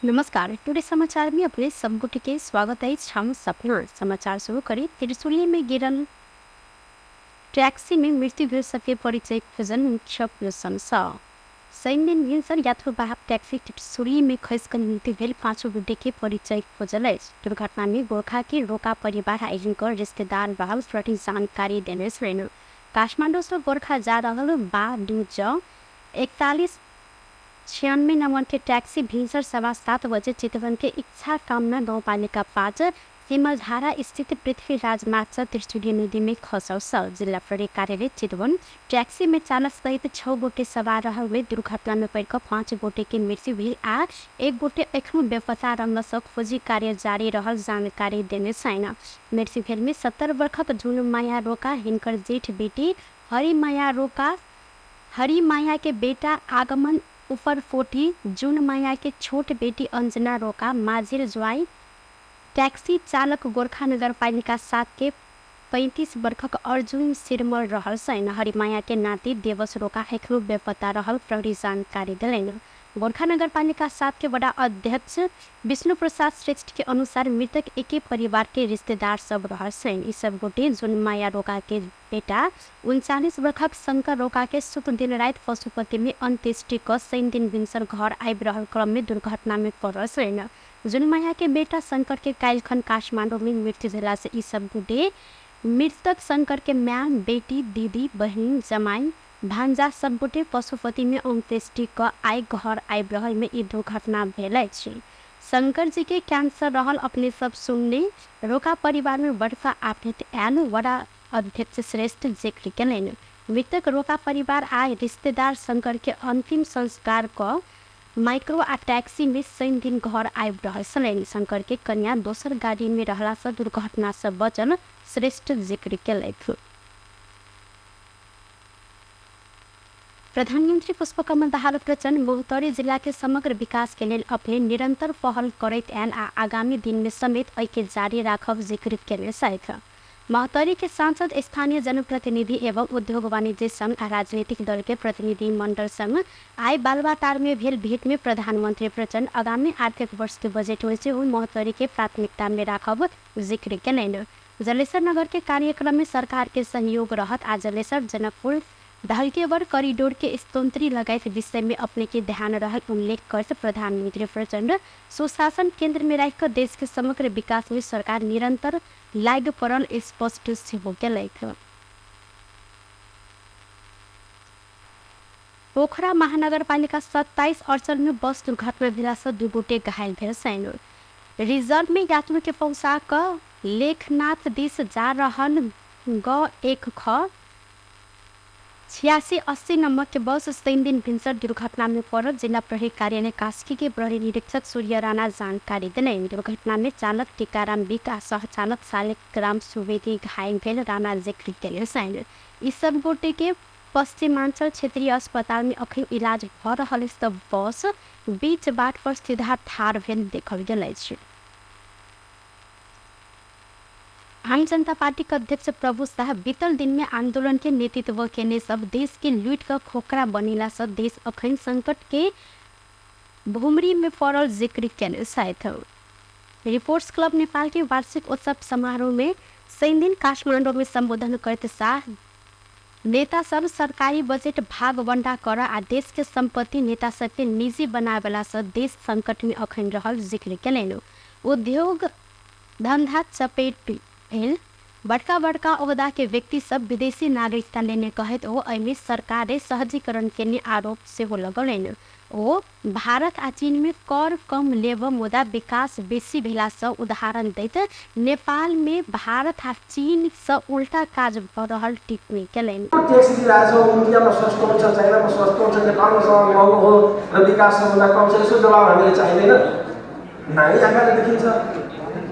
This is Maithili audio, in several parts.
नमस्कार, टुडे समाचार में अपने सब के स्वागत है। हम सपना समाचार शुरू करी। त्रिशूली में गिरल टैक्सी में मृत्यु भेल सबके परिचय खोजन मुख्य प्रशंसा। शनि दिन भिनसर यात्रुवाहक टैक्सी त्रिशूली में खसि कऽ मृत्यु भेल 5 गोटे के परिचय खोजल अछि। दुर्घटना में गोरखा के रोका परिवार आ हिनकर रिश्तेदार रहल प्रति जानकारी देने छलनि। काठमाडौँ से गोरखा जा रहल बा 2 ज 4196 नंबर के टैक्सी भिनसर 7:15 बजे चितवन के इच्छा कामना गाउँपालिका 5 सिमलधारा स्थित पृथ्वी राजमार्ग से त्रिशूली नदी में खसल छल। जिला प्रहरी कार्यालय चितवन टैक्सी में चालक सहित 6 गोटे सवार रहल में दुर्घटना में पड़ि कऽ 5 गोटे के मृत्यु भेल आ 1 गोटे एखनो बेपत्ता रहला सँ खोजी कार्य जारी रहल जानकारी देने छैन। मृत्यु भेल में 70 वर्षक जुन माया रोका, हिनकर जेठ बेटी हरिमाया रोका, हरिमाया के बेटा आगमन उपरकोटी, जुन माया के छोट बेटी अंजना रोका, माझिल ज्वाई टैक्सी चालक गोरखा नगरपालिका 7 के 35 वर्षक अर्जुन सिरमल रहल छैन। हरिमाया के नाति देवस रोका एखनो बेपत्ता रहल प्रहरी जानकारी देलनि। गोरखा नगरपालिका 7 के वडा अध्यक्ष विष्णु प्रसाद श्रेष्ठ के अनुसार मृतक एके परिवार के रिश्तेदार सब रहल छैन। ई सब गोटे जुनमाया रोका के बेटा 39 वर्षक शंकर रोका के शुक्र दिन राति पशुपति में अंत्येष्टि क शनि दिन भिनसर घर आबि रहल क्रम में दुर्घटना में पड़ल छैन। जुनमाया के बेटा शंकर के काल्हिखन काठमाडौँ में मृत्यु भेला से ई सब गोटे मृतक शंकर के माय, बेटी, दीदी, बहिन, जमाई, भान्जा सब गोटे पशुपति में अंत्येष्टि क आइ घर आबि रहल में ई दुर्घटना भेल अछि। शंकर जी के कैंसर रहल अपने सब सुनने रोका परिवार में बड़का आफत आयल वडा अध्यक्ष श्रेष्ठ जिक्र केलनि। मृतक रोका परिवार आ रिश्तेदार शंकर के अंतिम संस्कार क माइक्रो आ टैक्सी में शनि दिन घर आबि रहल छलनि। शंकर के कन्या दोसर गाड़ी में रहला से दुर्घटना से बचल श्रेष्ठ जिक्र केलथि। प्रधानमंत्री पुष्पकमल दाहाल प्रचण्ड महोत्तरी जिला के समग्र विकास के लेल अपने निरंतर पहल करैत आयल आ आगामी दिन में समेत एहि के जारी राखब जिक्र केने छथि। महोत्तरी के सांसद, स्थानीय जनप्रतिनिधि एवं उद्योग वाणिज्य संघ आ राजनीतिक दल के प्रतिनिधि मंडल संग आइ बालुवाटार में भेल भेट में प्रधानमंत्री प्रचण्ड आगामी आर्थिक वर्ष के बजट में सेहो महोत्तरी के प्राथमिकता में राखब जिक्र केलनि। जलेसर नगर के कार्यक्रम में सरकार के सहयोग रहत आ जलेसर जनकपुर ढल्केवर कॉरिडोर के स्तोत्री लगायत विषय में अपने के ध्यान रहल उल्लेख करत प्रधानमंत्री प्रचण्ड सुशासन केंद्र में राखि कऽ देश के समग्र विकास में सरकार निरंतर लागि पड़ल स्पष्ट सेहो केलथि। पोखरा महानगरपालिका 27 अड़चन में बस दुर्घटना भेला से 2 गोटे घायल भेल छनि। रिजर्व में यात्रु के पहुंचा कऽ लेखनाथ दिस जा रहल ग 1 ख 8680 नंबर के बस शनि दिन भिनसर दुर्घटना में पड़ल। जिला प्रहरी कार्यालय कास्की के प्रहरी निरीक्षक सूर्य राणा जानकारी देलनि। दुर्घटना में चालक टीकाराम बिक आ सहचालक शालिग्राम सुवेदी घायल भेल राणा जिक्र केने छनि। ई सब गोटे के पश्चिमांचल क्षेत्रीय अस्पताल में अखन इलाज भऽ रहल अछि तऽ बस बीच बाट पर सीधा ठाढ़ भेल देखल गेल अछि। आम जनता पार्टी के अध्यक्ष प्रभु शाह बीतल दिन में आंदोलन के नेतृत्व केने सब देश के लूट कऽ खोखरा बनेला से देश अखन संकट के भूमरी में पड़ल जिक्र केने छथि। रिपोर्ट्स क्लब नेपाल के वार्षिक उत्सव समारोह में शनि दिन काठमाडौँ में संबोधन करैत शाह नेता सब सरकारी बजेट भागवंडा कर आ देश के संपत्ति नेता सबके निजी बनावेला से देश संकट में अखन रहल जिक्र केलनि। उद्योग धंधा चपेट भेल बड़का बड़का ओहदा के व्यक्ति सब विदेशी नागरिकता लेने कहैत ओ एहिमे सरकारे सहजीकरण केने आरोप सेहो लगौलनि। ओ भारत आ चीन में कर कम लेब मुदा विकास बेसी भेला सँ उदाहरण दैत नेपाल में भारत आ चीन सँ उल्टा काज भऽ रहल टिप्पणी केलनि। ट्याक्स दिइरहेको छौँ, इन्डियामा सस्तो हुन्छ, चाइनामा सस्तो हुन्छ, नेपालमा सबभन्दा महँगो हो र विकास सबभन्दा कम छ, यसो जवाब हामीलाई चाहिँदैन। नानी आँखाले देखिन्छ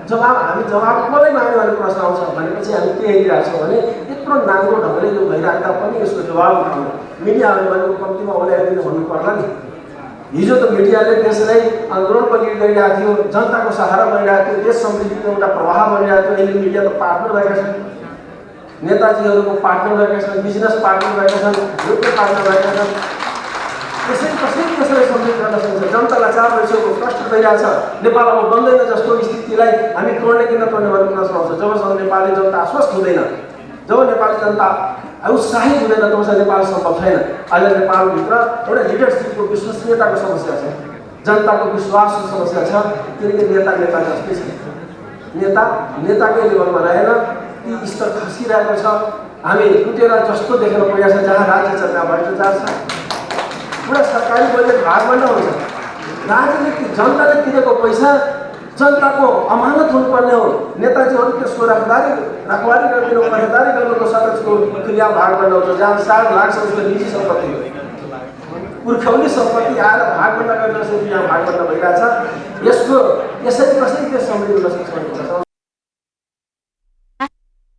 जवाब। हामी जवाब कसलाई माग्ने भन्ने प्रश्न आउँछ। भनेपछि हामी के हेरिरहेको छौँ भने यत्रो नाङ्गो ढङ्गले यो भइराख्दा पनि यसको जवाब उठाउनु मिडियाहरूले भनेको कम्तीमा ओल्याइदिनु भन्नु पर्ला नि। हिजो त मिडियाले देशलाई आन्दोलनको लिड गरिरहेको थियो, जनताको सहारा बनिरहेको थियो, देश समृद्धिको एउटा प्रवाह बनिरहेको थियो। अहिले मिडिया त पार्टनर भएका छन्, नेताजीहरूको पार्टनर भएका छन्, बिजनेस पार्टनर भएका छन्, लुट्ने पार्टनर भएका छन्। यसरी कसरी देशलाई समृद्ध गर्न सकिन्छ? जनता लाचार भइसक्यो, कष्ट भइरहेछ, नेपाल अब बन्दैन जस्तो स्थितिलाई हामी तोड्ने कि नतोड्ने भन्ने प्रश्न आउँछ। जबसम्म नेपाली जनता अस्वस्थ हुँदैन, जब नेपाली जनता उत्साहित हुँदैन, तबसम्म नेपाल सम्भव छैन। अहिले नेपालभित्र एउटा लिडरसिपको विश्वसनीयताको समस्या छ, जनताको विश्वासको समस्या छ, किनकि नेता नेता जस्तै छ, नेता नेताकै लेभलमा रहेन, ती स्तर खसिरहेको छ। हामी लुटेर जस्तो देखेर पुगेको छ, जहाँ राज्य छ त्यहाँ भ्रष्टाचार छ, पुरा सरकारी बजेट भागभन्डा हुन्छ। राज्यले जनताले तिरेको पैसा जनताको अमानत हुनुपर्ने हो। नेताजीहरू त्यसको रखवारी गरिदिनु, पहरेदारी गर्नुको सदस्यको खुलिया भागभन्डा हुन्छ, जहाँ सार लाग्छ उसको निजी सम्पत्ति हो, पुर्ख्यौली सम्पत्ति आएर भागभन्डा गरेर यहाँ भागभन्डा भइरहेछ। यसको यसरी कसरी देश समृद्ध हुन सक्छ भन्ने कुरा छ।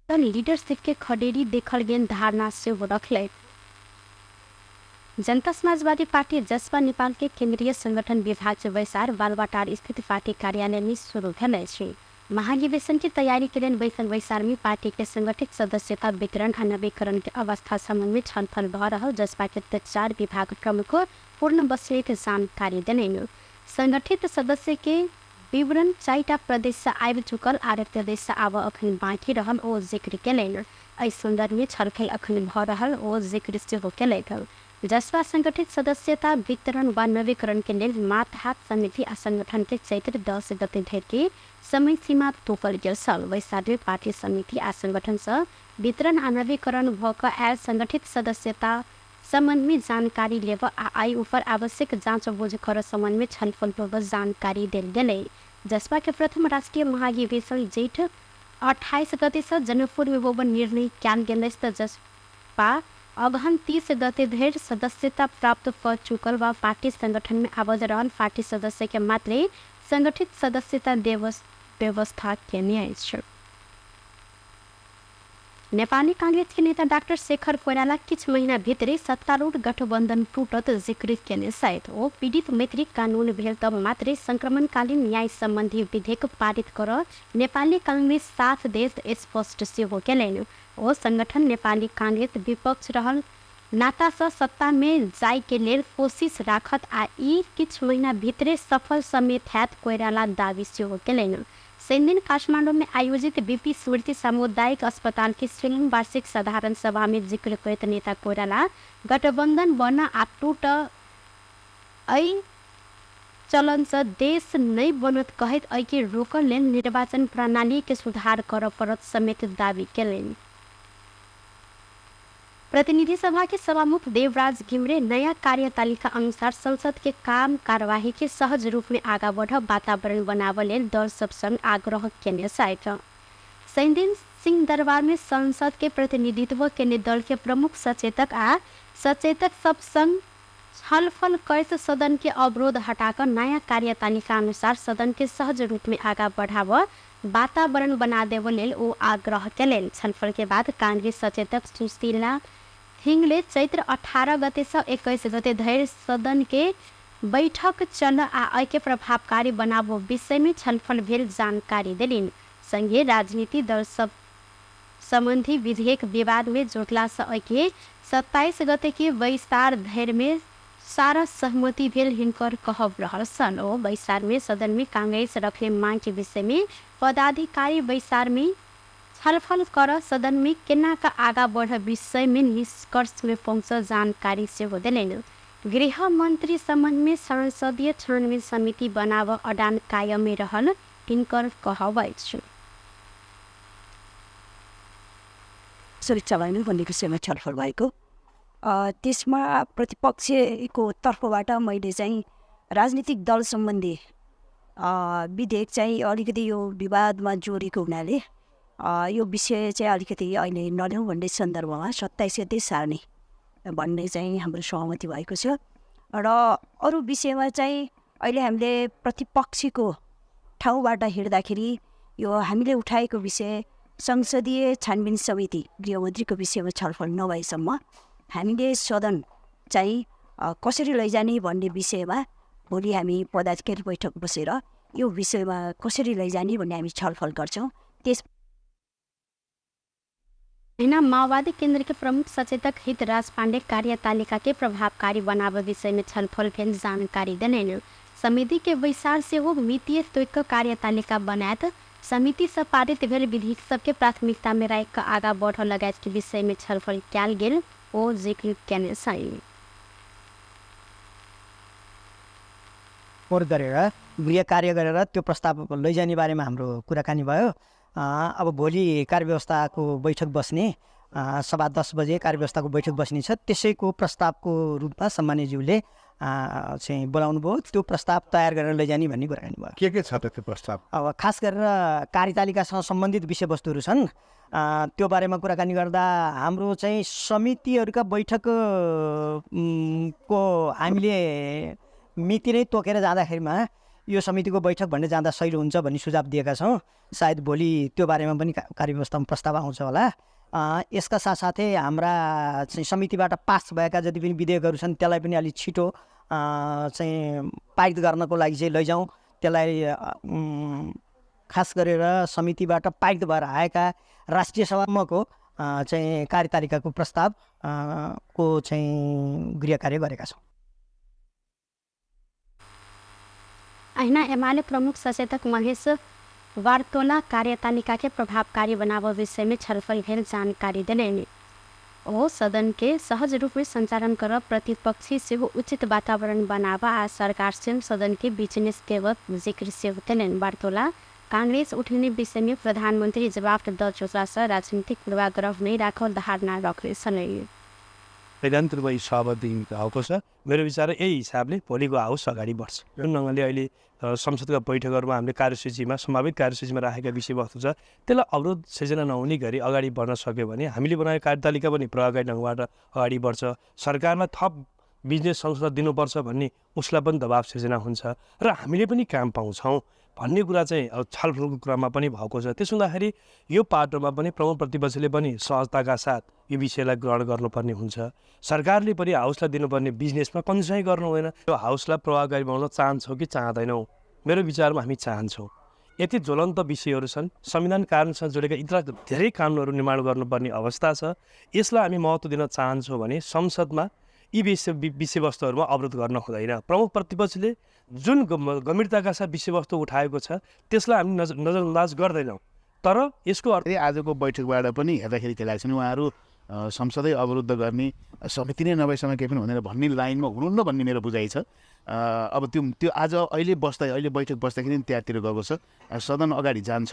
लिडरशिप के खडेरी देखल गेल धारणा सेहो रखलै। जनता समाजवादी पार्टी जसपा नेपाल के केन्द्रीय संगठन विभाग के बैसार बालवाटार स्थित पार्टी कार्यालय में शुरू भेल अछि। महाधिवेशन की तैयारी के लेल बैठक बैसार में पार्टी के संगठित सदस्यता वितरण आ नवीकरण के अवस्था सम्बन्ध में छलफल भ रहल जसपा के चार विभाग प्रमुख पूर्ण बस्नेत जानकारी देलनि। संगठित सदस्य के विवरण 4टा प्रदेश से आबि चुकल, आर प्रदेश से आब अखन बाँकी रहल ओ जिक्र केलनि। एहि संदर्भ में छलफल अखन भ रहल ओ जिक्र सेहो केलथि। जसपा संगठित सदस्यता वितरण वा नवीकरण के लेल मातहत समिति आ संगठन के चैत्र 10 गते धरि के समय सीमा तोकल गेल छल। बैसार में पार्टी समिति आ संगठन से वितरण आ नवीकरण भ क आयल संगठित सदस्यता सम्बन्ध में जानकारी लेब आ आइ ऊपर आवश्यक जाँच बुझ कर सम्बन्ध में छलफल पूर्वक जानकारी देल गेलै। जसपा के प्रथम राष्ट्रिय महाधिवेशन जेठ 28 गते से जनकपुर में होब निर्णय कयल गेल अछि त जसपा अगहन 30 गते धरि सदस्यता प्राप्त क चुकल वा पार्टी संगठन में आबद्ध रहल पार्टी सदस्य के मात्रै संगठित सदस्यता व्यवस्था केने अछि। नेपाली कांग्रेस के नेता डाक्टर शेखर कोइराला किछ महीना भित्रै सत्तारूढ़ गठबन्धन टूटत जिक्र केने छथि। ओ पीड़ित मैत्री कानून भेल तब मात्रै संक्रमणकालीन न्याय सम्बन्धी विधेयक पारित कर नेपाली कांग्रेस साथ देत स्पष्ट सेहो केलनि। ओ संगठन नेपाली कांग्रेस विपक्ष रहल नातासँ सत्ता में जाय के लेल कोशिश राखत आ ई किछ महीना भित्रै सफल समेत हैत कोइराला दावी सेहो केलनि। शनिदिन काठमाडौँ में आयोजित बीपी स्मृति सामुदायिक अस्पताल के 16 वार्षिक साधारण सभा में जिक्र करैत नेता कोइराला गठबन्धन बन आ टूट एहि चलनसँ देश नहि बनत कहैत एहिके रोकऽ लेल निर्वाचन प्रणाली के सुधार करऽ पड़त समेत दावी केलनि। प्रतिनिधि सभा के सभामुख देवराज घिमिरे नयाँ कार्यतालिका अनुसार संसद के काम कार्यवाही के सहज रूप में आगा बढ़ वातावरण बनाबऽ लेल दल सब संग आग्रह केने छथि। शनिदिन सिंह दरबार में संसद के प्रतिनिधित्व केने दल के प्रमुख सचेतक आ सचेतक सब संग छलफल करैत सदन के अवरोध हटाकर नयाँ कार्यतालिका अनुसार सदन के सहज रूप में आगा बढ़ाबऽ वातावरण बना देबऽ लेल ओ आग्रह केलनि। छलफल के बाद कांग्रेस सचेतक सुशीला थिङले चैत्र 18 गते से 21 गते धरि सदन के बैठक चल आ एहिके प्रभावकारी बनाबो विषय में छलफल भेल जानकारी देलनि। संगे राजनीति दल सब सम्बन्धी विधेयक विवाद में जोड़ला से एहिके 27 गते के बैसार धरि में सारा सहमति भेल हिनकर कहब रहल सन। ओ बैसार में सदन में कांग्रेस रखले मांग के विषय में पदाधिकारी बैसार में छलफल कर सदन में केना का आगा बढ़ विषय में निष्कर्ष में पहुँच जानकारी सेहो देलनि। गृह मंत्री संबंध में संसदीय छानबीन समिति बनाब अडान कायमे रहल हिनकर कहब अछि। कसरी चलाउने भन्ने विषयमा छलफल भएको, त्यसमा प्रतिपक्षको तर्फबाट मैले चाहिँ राजनीतिक दल सम्बन्धी विधेयक चाहिँ अलिकति यो विवादमा जोडिएको हुनाले यो विषय चाहिँ अलिकति अहिले नल्याउँ भन्ने सन्दर्भमा 27 गते सार्ने भन्ने चाहिँ हाम्रो सहमति भएको छ। र अरू विषयमा चाहिँ अहिले हामीले प्रतिपक्षको ठाउँबाट हेर्दाखेरि यो हामीले उठाएको विषय संसदीय छानबिन समिति गृहमन्त्रीको विषयमा छलफल नभएसम्म हामीले सदन चाहिँ कसरी लैजाने भन्ने विषयमा भोलि हामी पदाधिकारी बैठक बसेर यो विषयमा कसरी लैजाने भन्ने हामी छलफल गर्छौँ। त्यस एहिना माओवादी केंद्र के प्रमुख सचेतक हितराज पांडे कार्यतालिका के प्रभावकारी बनाबे विषय में छलफल भेल जानकारी देलनि। समिति के बैसार सेहो मितीय तोकि कार्यतालिका बनायत समिति से पारित भेल विधेयक सबके प्राथमिकता में राखि कऽ आगा बढ़ऽ लगायत के विषय में छलफल कयल गेल ओ जिक्र केने छनि। गरेर गृह कार्य गरेर त्यो प्रस्ताव लैजाने बारेमा हाम्रो कुराकानी भयो। अब भोलि कार्यव्यवस्थाको बैठक बस्ने, 10:15 बजे कार्यव्यवस्थाको बैठक बस्ने छ। त्यसैको प्रस्तावको रूपमा सम्मान्यज्यूले चाहिँ बोलाउनु भयो। त्यो प्रस्ताव तयार गरेर लैजाने भन्ने कुराकानी भयो। के छ त त्यो प्रस्ताव? अब खास गरेर कार्यतालिकासँग सम्बन्धित विषयवस्तुहरू छन्। त्यो बारेमा कुराकानी गर्दा हाम्रो चाहिँ समितिहरूका बैठक को हामीले मिति नै तोकेर जाँदाखेरिमा यो समितिको बैठक भन्ने जाँदा सही हुन्छ भन्ने सुझाव दिएका छौँ। सायद भोलि त्यो बारेमा पनि कार्यव्यवस्थामा प्रस्ताव आउँछ होला। यसका साथसाथै हाम्रा चाहिँ समितिबाट पास भएका जति पनि विधेयकहरू छन् त्यसलाई पनि अलिक छिटो चाहिँ पारित गर्नको लागि चाहिँ लैजाउँ। त्यसलाई खास गरेर समितिबाट पारित भएर आएका राष्ट्रिय सभाको चाहिँ कार्यतालिकाको प्रस्ताव को चाहिँ गृह कार्य गरेका छौँ। अहिना एमाले प्रमुख सचेतक महेश वार्तोला कार्यतालिका के प्रभावकारी बनाबऽ विषय में छलफल भेल जानकारी देलनि। ओ सदन के सहज रूप में संचालन करब, प्रतिपक्षी सेहो उचित वातावरण बनाबऽ आ सरकार स्वयं सदन के बिजनेस देबऽ जिक्र सेहो केलनि। वार्तोला कांग्रेस उठेने विषय में प्रधानमंत्री जवाब दऽ चुकला सँ राजनीतिक पूर्वाग्रह नहि राखल धारणा रखने छलनि। निरन्तर वही सहमति भएको छ। मेरो विचार यही हिसाबले भोलिको हाउस अगाडि बढ्छ। जुन ढङ्गले अहिले संसदका बैठकहरूमा हामीले कार्यसूचीमा सम्भावित कार्यसूचीमा राखेका विषयवस्तु छ त्यसलाई अवरोध सिर्जना नहुने गरी अगाडि बढ्न सक्यो भने हामीले बनाएको कार्यतालिका पनि प्रभावकारी ढङ्गबाट अगाडि बढ्छ। सरकारलाई थप बिजनेस संसद दिनुपर्छ भन्ने उसलाई पनि दबाब सिर्जना हुन्छ र हामीले पनि काम पाउँछौँ भन्ने कुरा चाहिँ अब छलफलको क्रममा पनि भएको छ। त्यसो हुँदाखेरि यो पाटोमा पनि प्रमुख प्रतिपक्षले पनि सहजताका साथ यो विषयलाई ग्रहण गर्नुपर्ने हुन्छ। सरकारले पनि हाउसलाई दिनुपर्ने बिजनेसमा कन्जुसाइ गर्नु हुँदैन। यो हाउसलाई प्रभावकारी बनाउन चाहन्छौँ कि चाहँदैनौँ? मेरो विचारमा हामी चाहन्छौँ। यति ज्वलन्त विषयहरू छन्, संविधान कानुनसँग जोडेका इतर धेरै कानुनहरू निर्माण गर्नुपर्ने अवस्था छ। यसलाई हामी महत्त्व दिन चाहन्छौँ भने संसदमा यी विषयवस्तुहरूमा अवरोध गर्न हुँदैन। प्रमुख प्रतिपक्षले जुन गम्भीरताका साथ विषयवस्तु उठाएको छ त्यसलाई हामी नजरअन्दाज गर्दैनौँ। तर यसको अर्थ आजको बैठकबाट पनि हेर्दाखेरि के लाग्छ भने उहाँहरू संसदै अवरुद्ध गर्ने, समिति नै नभएसम्म केही पनि हुँदैन भन्ने लाइनमा हुनुहुन्न भन्ने मेरो बुझाइ छ। अब त्यो त्यो आज अहिले बस्दा अहिले बैठक बस्दाखेरि त्यहाँतिर गएको छ, सदन अगाडि जान्छ।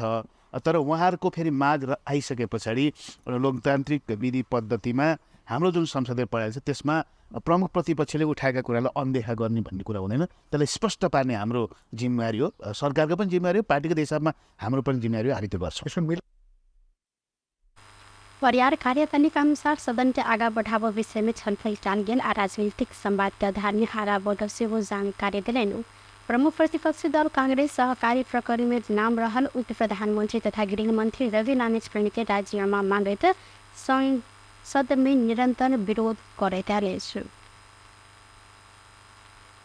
तर उहाँहरूको फेरि माग आइसके पछाडि लोकतान्त्रिक विधि पद्धतिमा हाम्रो जुन संसदीय प्रणाली छ त्यसमा प्रमुख प्रतिपक्षले उठाएका कुरालाई अनदेखा गर्ने भन्ने कुरा हुँदैन। त्यसलाई स्पष्ट पार्ने हाम्रो जिम्मेवारी हो, सरकारको पनि जिम्मेवारी हो, पार्टीको हिसाबमा हाम्रो पनि जिम्मेवारी हो, हामी त्यो गर्छौँ। परियार कार्यतालिका अनुसार सदन के आगा बढ़ाबऽ विषय में छलफल कयल गेल आ राजनीतिक संवाद के आधार में आगा बढ़ब सेहो जानकारी देलनि। प्रमुख प्रतिपक्षी दल कांग्रेस सहकारी प्रकरण में नाम रहल उप प्रधानमंत्री तथा गृहमंत्री रवि लामिछाने के राजीनामा मांगैत संसद में निरंतर विरोध करैत आयल अछि।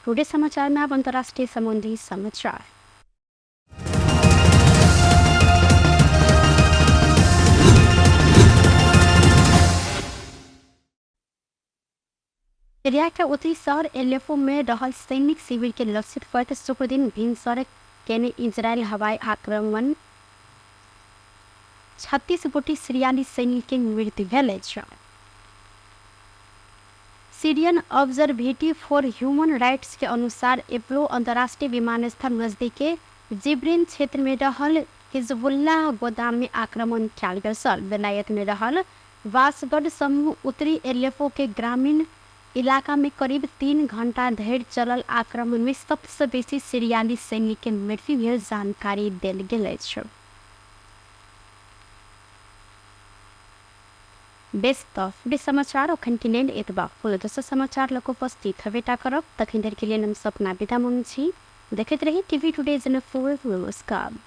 टुडे समाचार में अब अंतर्राष्ट्रीय संबंधी समाचार। सीरिया के उत्तरी शहर एलेपो में रहल सैनिक शिविर के लक्षित करैत शुक्रदिन भिनसर केने इजरायल हवाई आक्रमण 36 गोटी सीरियाली सैनिक के मृत्यु भेल अछि। Syrian observatory for human rights के अनुसार एप्लो अंतर्राष्ट्रीय विमानस्थल नजदीक के जिब्रिन क्षेत्र में रहल हिजबुल्लाह गोदाम में आक्रमण कयल गेल छल। बेलायत में रहल वासगढ़ समूह उत्तरी एलेपो के ग्रामीण इलाका में करीब 3 घंटा धरि चलल आक्रमण में सबसे बेसी सीरियाली सैनिक के मृत्यु भेल जानकारी देल गेल अछि। बेस त समाचार अखन के लेल एतबा। फुल दोसर समाचार लग उपस्थित हवेटा करब, तखन धरि के लेल हम सपना बिदा मांगै छी। देखैत रही टीवी टुडे जनकपुर। नमस्कार।